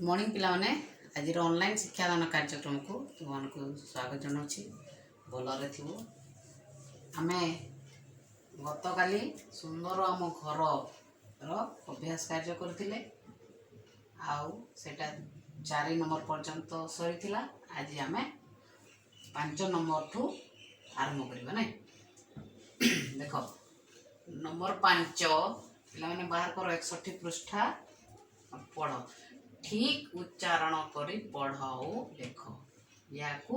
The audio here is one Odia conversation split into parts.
ମର୍ଣ୍ଣିଂ ପିଲାମାନେ। ଆଜିର ଅନଲାଇନ୍ ଶିକ୍ଷାଦାନ କାର୍ଯ୍ୟକ୍ରମକୁ ତୁମମାନଙ୍କୁ ସ୍ୱାଗତ ଜଣାଉଛି। ଭଲରେ ଥିବ। ଆମେ ଗତକାଲି ସୁନ୍ଦର ଆମ ଘରର ଅଭ୍ୟାସ କାର୍ଯ୍ୟ କରିଥିଲେ ଆଉ ସେଇଟା 4 ନମ୍ବର ପର୍ଯ୍ୟନ୍ତ ସରିଥିଲା। ଆଜି ଆମେ 5 ନମ୍ବରଠୁ ଆରମ୍ଭ କରିବା, ନାଇଁ? ଦେଖ, ନମ୍ବର 5। ପିଲାମାନେ, ବାହାର କର 61 ପୃଷ୍ଠା, ପଢ଼। ଠିକ୍ ଉଚ୍ଚାରଣ କରି ପଢ଼ ଓ ଲେଖ। ଏହାକୁ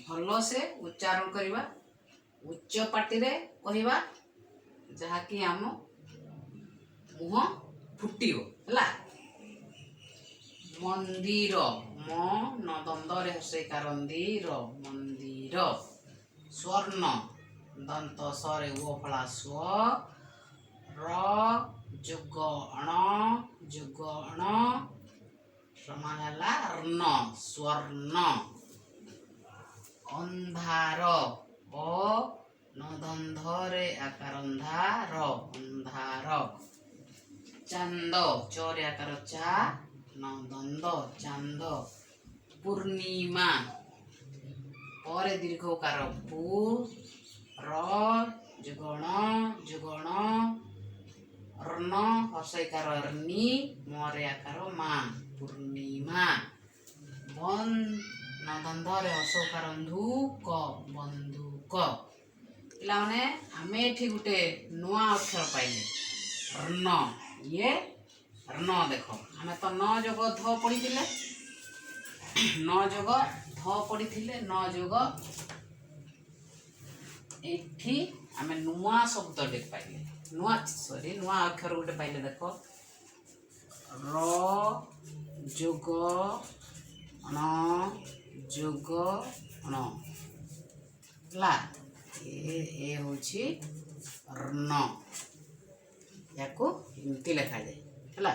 ଭଲସେ ଉଚ୍ଚାରଣ କରିବା, ଉଚ୍ଚ ପାଟିରେ କହିବା, ଯାହାକି ଆମ ମୁହଁ ଫୁଟିବ। ହେଲା? ମନ୍ଦିର। ମ ନ ଦନ୍ତରେ ହ୍ରସ୍ୱଇକାର ନ୍ଦିର, ମନ୍ଦିର। ସ୍ୱର୍ଣ୍ଣ। ଦନ୍ତ ସ ରେ ୱ ଫଳା ସ୍ୱ, ର ଯୋଗ ଅଣ ଯୋଗ ଅଣ ସମାନ ହେଲା ର୍ଣ୍ଣ, ସ୍ୱର୍ଣ୍ଣ। ଅନ୍ଧାର। ଅ ନ ଦନ୍ତରେ ଆକାର ଅନ୍ଧାର, ଅନ୍ଧାର। ଚାନ୍ଦ। ଚ ରେ ଆକାର ଚା, ନ ଦନ୍ଦ, ଚାନ୍ଦ। ପୂର୍ଣ୍ଣିମା। ପରେ ଦୀର୍ଘ ଉକାର ପୁ, ର ଯୋଗ ଣ ଯୋଗ ଣ, ର୍ଣ୍ଣ ହ୍ରସ୍ୱଇକାର ର୍ନି, ମରେ ଆକାର ମା, ପୂର୍ଣ୍ଣିମା। ବନ୍ ନ ଦନ୍ତରେ ହ୍ରସ୍ୱଉକାର ନ୍ଧୁ କ, ବନ୍ଧୁକ। ପିଲାମାନେ, ଆମେ ଏଠି ଗୋଟେ ନୂଆ ଅକ୍ଷର ପାଇଲେ, ର୍ଣ୍ଣ। ଇଏ ର୍ଣ୍ଣ। ଦେଖ, ଆମେ ତ ନ ଯୋଗ ଧ ପଢ଼ିଥିଲେ, ନ ଯୋଗ ଧ ପଢ଼ିଥିଲେ, ନ ଯୋଗ। ଏଠି ଆମେ ନୂଆ ଶବ୍ଦଟେ ପାଇଲେ, ନୂଆ, ସରି, ନୂଆ ଅକ୍ଷର ଗୋଟେ ପାଇଲେ। ଦେଖ, ର ଯୋଗ ଣ ଯୋଗ ଣ ହେଲା। ଏ ହେଉଛି ର୍ଣ୍ଣ। ୟାକୁ ଏମିତି ଲେଖାଯାଏ। ହେଲା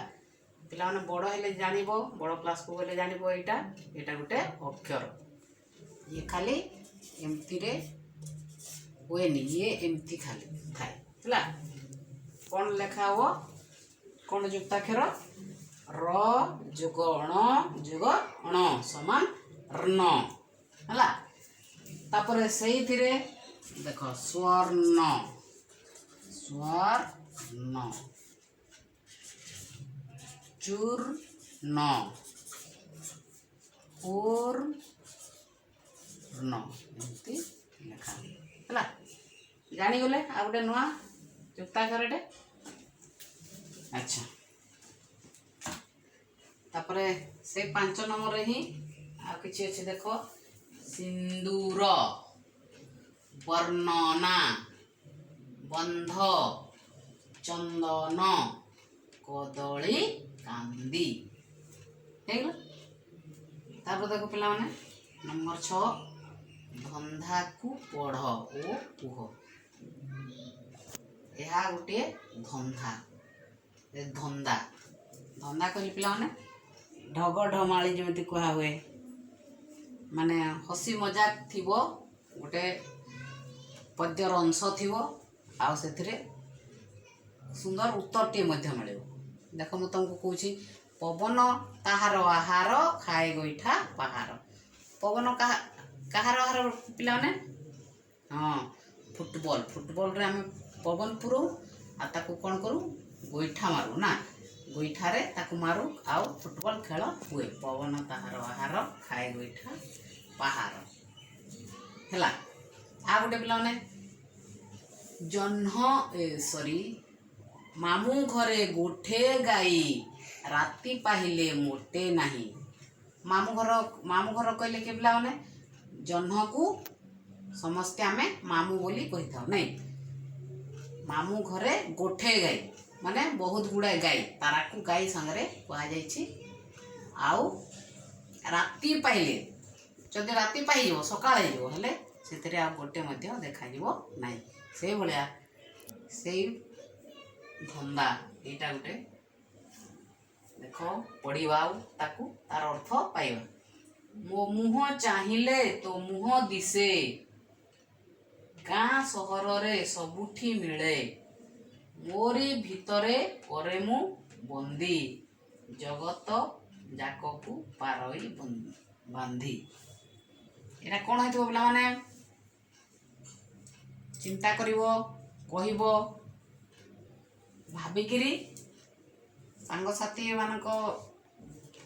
ପିଲାମାନେ? ବଡ଼ ହେଲେ ଜାଣିବ, ବଡ଼ କ୍ଲାସ୍କୁ ଗଲେ ଜାଣିବ। ଏଇଟା ଗୋଟେ ଅକ୍ଷର। ଇଏ ଖାଲି ଏମିତିରେ ହୁଏନି, ଇଏ ଏମିତି ଖାଲି ଥାଏ। ହେଲା? କ'ଣ ଲେଖା ହବ? କ'ଣ ଯୁକ୍ତାକ୍ଷର? ର ଯୋଗ ଅଣ ଯୋଗ ଅଣ ସମାନ ର୍ଣ୍ଣ। ହେଲା? ତାପରେ ସେଇଥିରେ ଦେଖ, ସ୍ୱର୍ଣ୍ଣ, ସ୍ୱର୍ଣ୍ଣ, ଚୂର୍ଣ୍ଣ, ପୂର୍ଣ୍ଣ, ଏମିତି ଲେଖା ହେଲା। ଜାଣିଗଲେ ଆଉ ଗୋଟେ ନୂଆ ଯୁକ୍ତାକ୍ଷରଟେ। ଆଚ୍ଛା, ତାପରେ ସେ 5 ନମ୍ବରରେ ହିଁ ଆଉ କିଛି ଅଛି। ଦେଖ, ସିନ୍ଦୁର, ବର୍ଣ୍ଣନା, ବନ୍ଧ, ଚନ୍ଦନ, କଦଳୀ କାନ୍ଦି। ହେଇଗଲା? ତାପରେ ଦେଖ ପିଲାମାନେ, ନମ୍ବର 6, ଧନ୍ଦାକୁ ପଢ଼ ଓ କୁହ। ଏହା ଗୋଟିଏ ଧନ୍ଦା। ଏ ଧନ୍ଦା, ଧନ୍ଦା କହିଲେ ପିଲାମାନେ, ଢଗ ଢମାଳି ଯେମିତି କୁହା ହୁଏ, ମାନେ ହସି ମଜାକ ଥିବ, ଗୋଟେ ପଦ୍ୟର ଅଂଶ ଥିବ ଆଉ ସେଥିରେ ସୁନ୍ଦର ଉତ୍ତରଟିଏ ମଧ୍ୟ ମିଳିବ। ଦେଖ, ମୁଁ ତୁମକୁ କହୁଛି, ପବନ ତାହାର ଆହାର ଖାଏ ଗୋଇଠା ପାହାର। ପବନ କାହାର ଆହାର ପିଲାମାନେ? ହଁ, ଫୁଟବଲ। ଫୁଟବଲରେ ଆମେ ପବନ ପୁରଉ ଆଉ ତାକୁ କ'ଣ କରୁ? ଗୋଇଠା ମାରୁ ନା? ଗୋଇଠାରେ ତାକୁ ମାରୁ ଆଉ ଫୁଟବଲ ଖେଳ ହୁଏ। ପବନ ତାହାର ଆହାର ଖାଏ ଗୋଇଠା ପାହାର। ହେଲା? ଆଉ ଗୋଟେ ପିଲାମାନେ, ଜହ୍ନ, ଏ ସରି, ମାମୁଁ ଘରେ ଗୋଠେ ଗାଈ, ରାତି ପାହିଲେ ମୋଟେ ନାହିଁ। ମାମୁଁ ଘର, ମାମୁଁ ଘର କହିଲେ କିଏ ପିଲାମାନେ? ଜହ୍ନକୁ ସମସ୍ତେ ଆମେ ମାମୁଁ ବୋଲି କହିଥାଉ, ନାଇଁ? ମାମୁଁ ଘରେ ଗୋଠେ ଗାଈ ମାନେ ବହୁତ ଗୁଡ଼ାଏ ଗାଈ, ତାରାକୁ ଗାଈ ସାଙ୍ଗରେ କୁହାଯାଇଛି। ଆଉ ରାତି ପାଇଲେ, ଯଦି ରାତି ପାଇଯିବ, ସକାଳ ହେଇଯିବ, ହେଲେ ସେଥିରେ ଆଉ ଗୋଟେ ମଧ୍ୟ ଦେଖାଯିବ ନାହିଁ। ସେଇଭଳିଆ ସେଇ ଧନ୍ଦା ଏଇଟା ଗୋଟେ। ଦେଖ, ପଢ଼ିବା ଆଉ ତାକୁ ତାର ଅର୍ଥ ପାଇବା। ମୋ ମୁହଁ ଚାହିଁଲେ ତୋ ମୁହଁ ଦିଶେ, ଗାଁ ସହରରେ ସବୁଠି ମିଳେ, ମୋରି ଭିତରେ କରେ ମୁଁ ବନ୍ଦୀ, ଜଗତ ଯାକକୁ ପାରଇ ବାନ୍ଧି। ଏଇଟା କ'ଣ ହେଇଥିବ ପିଲାମାନେ? ଚିନ୍ତା କରିବ, କହିବ ଭାବିକିରି, ସାଙ୍ଗସାଥି ମାନଙ୍କ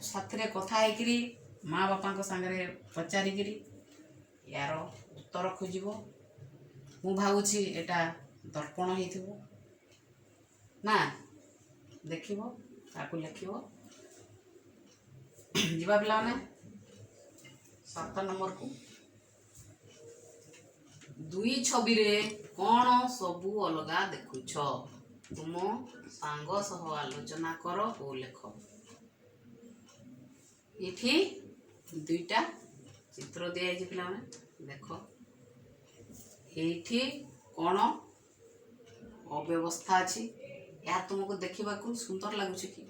ସାଥିରେ କଥା ହେଇକିରି, ମା ବାପାଙ୍କ ସାଙ୍ଗରେ ପଚାରିକିରି ୟାର ଉତ୍ତର ଖୋଜିବ। ମୁଁ ଭାବୁଛି ଏଇଟା ଦର୍ପଣ ହେଇଥିବ ନା? ଦେଖିବ, ତାକୁ ଲେଖିବ। ଯିବା ପିଲାମାନେ 7 ନମ୍ବରକୁ। ଦୁଇ ଛବିରେ କ'ଣ ସବୁ ଅଲଗା ଦେଖୁଛ? ତୁମ ସାଙ୍ଗ ସହ ଆଲୋଚନା କର ଓ ଲେଖ। ଏଠି ଦୁଇଟା ଚିତ୍ର ଦିଆଯାଇଛି ପିଲାମାନେ, ଦେଖ। ଏଇଠି କ'ଣ ଅବ୍ୟବସ୍ଥା ଅଛି? ଏହା ତୁମକୁ ଦେଖିବାକୁ ସୁନ୍ଦର ଲାଗୁଛି କି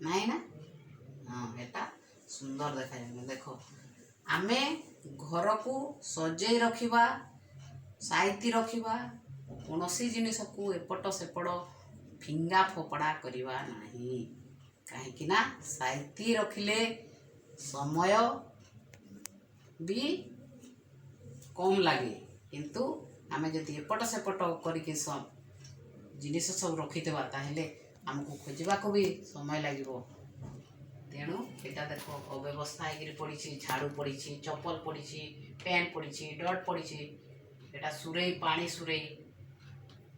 ନାହିଁ ନା? ହଁ, ଏଟା ସୁନ୍ଦର ଦେଖାଯାଉନି। ଦେଖ, ଆମେ ଘରକୁ ସଜେଇ ରଖିବା, ସାଇତି ରଖିବା। କୌଣସି ଜିନିଷକୁ ଏପଟ ସେପଟ ଫିଙ୍ଗା ଫୋପଡ଼ା କରିବା ନାହିଁ। କାହିଁକି ନା ସାଇତି ରଖିଲେ ସମୟ ବି କମ୍ ଲାଗେ। କିନ୍ତୁ ଆମେ ଯଦି ଏପଟ ସେପଟ କରିକି ଜିନିଷ ସବୁ ରଖିଥିବା, ତାହେଲେ ଆମକୁ ଖୋଜିବାକୁ ବି ସମୟ ଲାଗିବ। ତେଣୁ ଏଇଟା ଦେଖ, ଅବ୍ୟବସ୍ଥା ହେଇକିରି ପଡ଼ିଛି। ଝାଡ଼ୁ ପଡ଼ିଛି, ଚପଲ ପଡ଼ିଛି, ପ୍ୟାଣ୍ଟ ପଡ଼ିଛି, ଡଟ୍ ପଡ଼ିଛି। ଏଇଟା ସୁରେଇ, ପାଣି ସୁରେଇ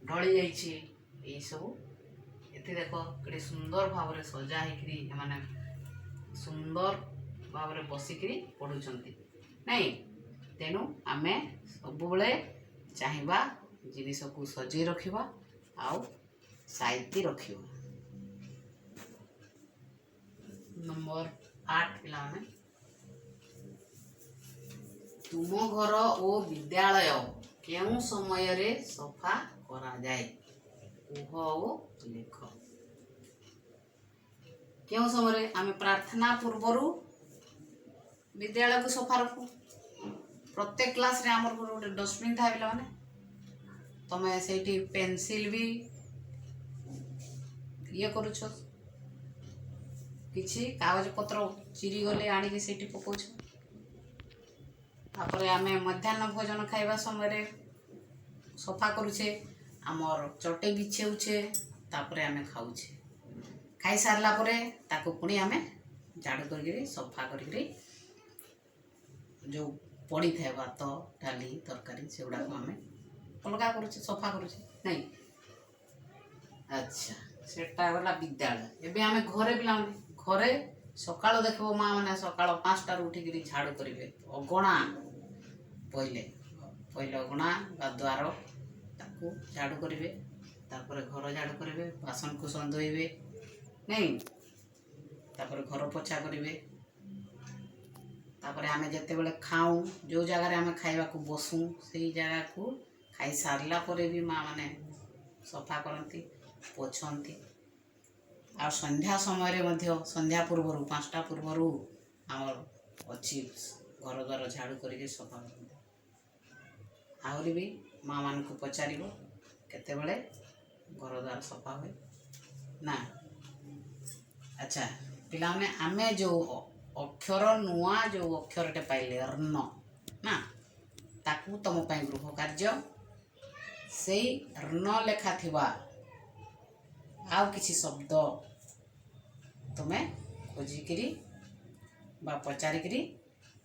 ଢଳି ଯାଇଛି। ଏଇସବୁ ଏଠି ଦେଖ, କେତେ ସୁନ୍ଦର ଭାବରେ ସଜା ହେଇକିରି ଏମାନେ ସୁନ୍ଦର ଭାବରେ ବସିକିରି ପଢ଼ୁଛନ୍ତି, ନାଇଁ? ତେଣୁ ଆମେ ସବୁବେଳେ ଚାହିଁବା ଜିନିଷକୁ ସଜେଇ ରଖିବା ଆଉ ସାଇତି ରଖିବା। ନମ୍ବର 8 ପିଲାମାନେ, ତୁମ ଘର ଓ ବିଦ୍ୟାଳୟ କେଉଁ ସମୟରେ ସଫା କରାଯାଏ, କୁହ ଓ ଲେଖ। କେଉଁ ସମୟରେ? ଆମେ ପ୍ରାର୍ଥନା ପୂର୍ବରୁ ବିଦ୍ୟାଳୟକୁ ସଫା ରଖୁ। ପ୍ରତ୍ୟେକ କ୍ଲାସ୍ରେ ଆମର ଗୋଟେ ଗୋଟେ ଡଷ୍ଟବିନ୍ ଥାଏ ପିଲାମାନେ। ତମେ ସେଇଠି ପେନସିଲ୍ ବି ଇଏ କରୁଛ, କିଛି କାଗଜପତ୍ର ଚିରିଗଲେ ଆଣିକି ସେଇଠି ପକାଉଛ। ତାପରେ ଆମେ ମଧ୍ୟାହ୍ନ ଭୋଜନ ଖାଇବା ସମୟରେ ସଫା କରୁଛେ, ଆମର ଚଟେଇ ବିଛେଉଛେ, ତାପରେ ଆମେ ଖାଉଛେ। ଖାଇସାରିଲା ପରେ ତାକୁ ପୁଣି ଆମେ ଝାଡ଼ୁ କରିକିରି, ସଫା କରିକିରି, ଯେଉଁ ପଡ଼ିଥାଏ ଭାତ, ଡାଲି, ତରକାରୀ, ସେଗୁଡ଼ାକୁ ଆମେ ଅଲଗା କରୁଛେ, ସଫା କରୁଛେ, ନାଇଁ? ଆଚ୍ଛା, ସେଟା ଗଲା ବିଦ୍ୟାଳୟ। ଏବେ ଆମେ ଘରେ ପିଲାମାନେ, ଘରେ ସକାଳୁ ଦେଖିବ ମା ମାନେ ସକାଳ 5ଟାରୁ ଉଠିକିରି ଝାଡ଼ୁ କରିବେ। ଅଗଣା, ପହିଲେ ପହିଲେ ଅଗଣା ବା ଦ୍ୱାର, ତାକୁ ଝାଡ଼ୁ କରିବେ। ତାପରେ ଘର ଝାଡ଼ୁ କରିବେ, ବାସନ କୁସନ ଧୋଇବେ, ନାଇଁ? ତାପରେ ଘର ପୋଛା କରିବେ। ତାପରେ ଆମେ ଯେତେବେଳେ ଖାଉଁ, ଯେଉଁ ଜାଗାରେ ଆମେ ଖାଇବାକୁ ବସୁ, ସେଇ ଜାଗାକୁ ଖାଇସାରିଲା ପରେ ବି ମା ମାନେ ସଫା କରନ୍ତି, ପୋଛନ୍ତି। ଆଉ ସନ୍ଧ୍ୟା ସମୟରେ ମଧ୍ୟ, ସନ୍ଧ୍ୟା ପୂର୍ବରୁ, 5ଟା ପୂର୍ବରୁ ଆମର ଅଛି, ଘର ଦ୍ୱାର ଝାଡ଼ୁ କରିକି ସଫା କରନ୍ତି। ଆହୁରି ବି ମା ମାନଙ୍କୁ ପଚାରିବ କେତେବେଳେ ଘର ଦ୍ୱାର ସଫା ହୁଏ ନା। ଆଚ୍ଛା ପିଲାମାନେ, ଆମେ ଯେଉଁ ଅକ୍ଷର, ନୂଆ ଯେଉଁ ଅକ୍ଷରଟେ ପାଇଲେ ର୍ନ ନା, ତାକୁ ତମ ପାଇଁ ଗୃହ କାର୍ଯ୍ୟ, ସେଇ ର୍ନ ଲେଖା ଥିବା ଆଉ କିଛି ଶବ୍ଦ ତୁମେ ଖୋଜିକିରି ବା ପଚାରିକିରି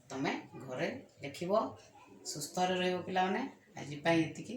ତମେ ଘରେ ଲେଖିବ। ସୁସ୍ଥରେ ରହିବ ପିଲାମାନେ। ଆଜି ପାଇଁ ଏତିକି।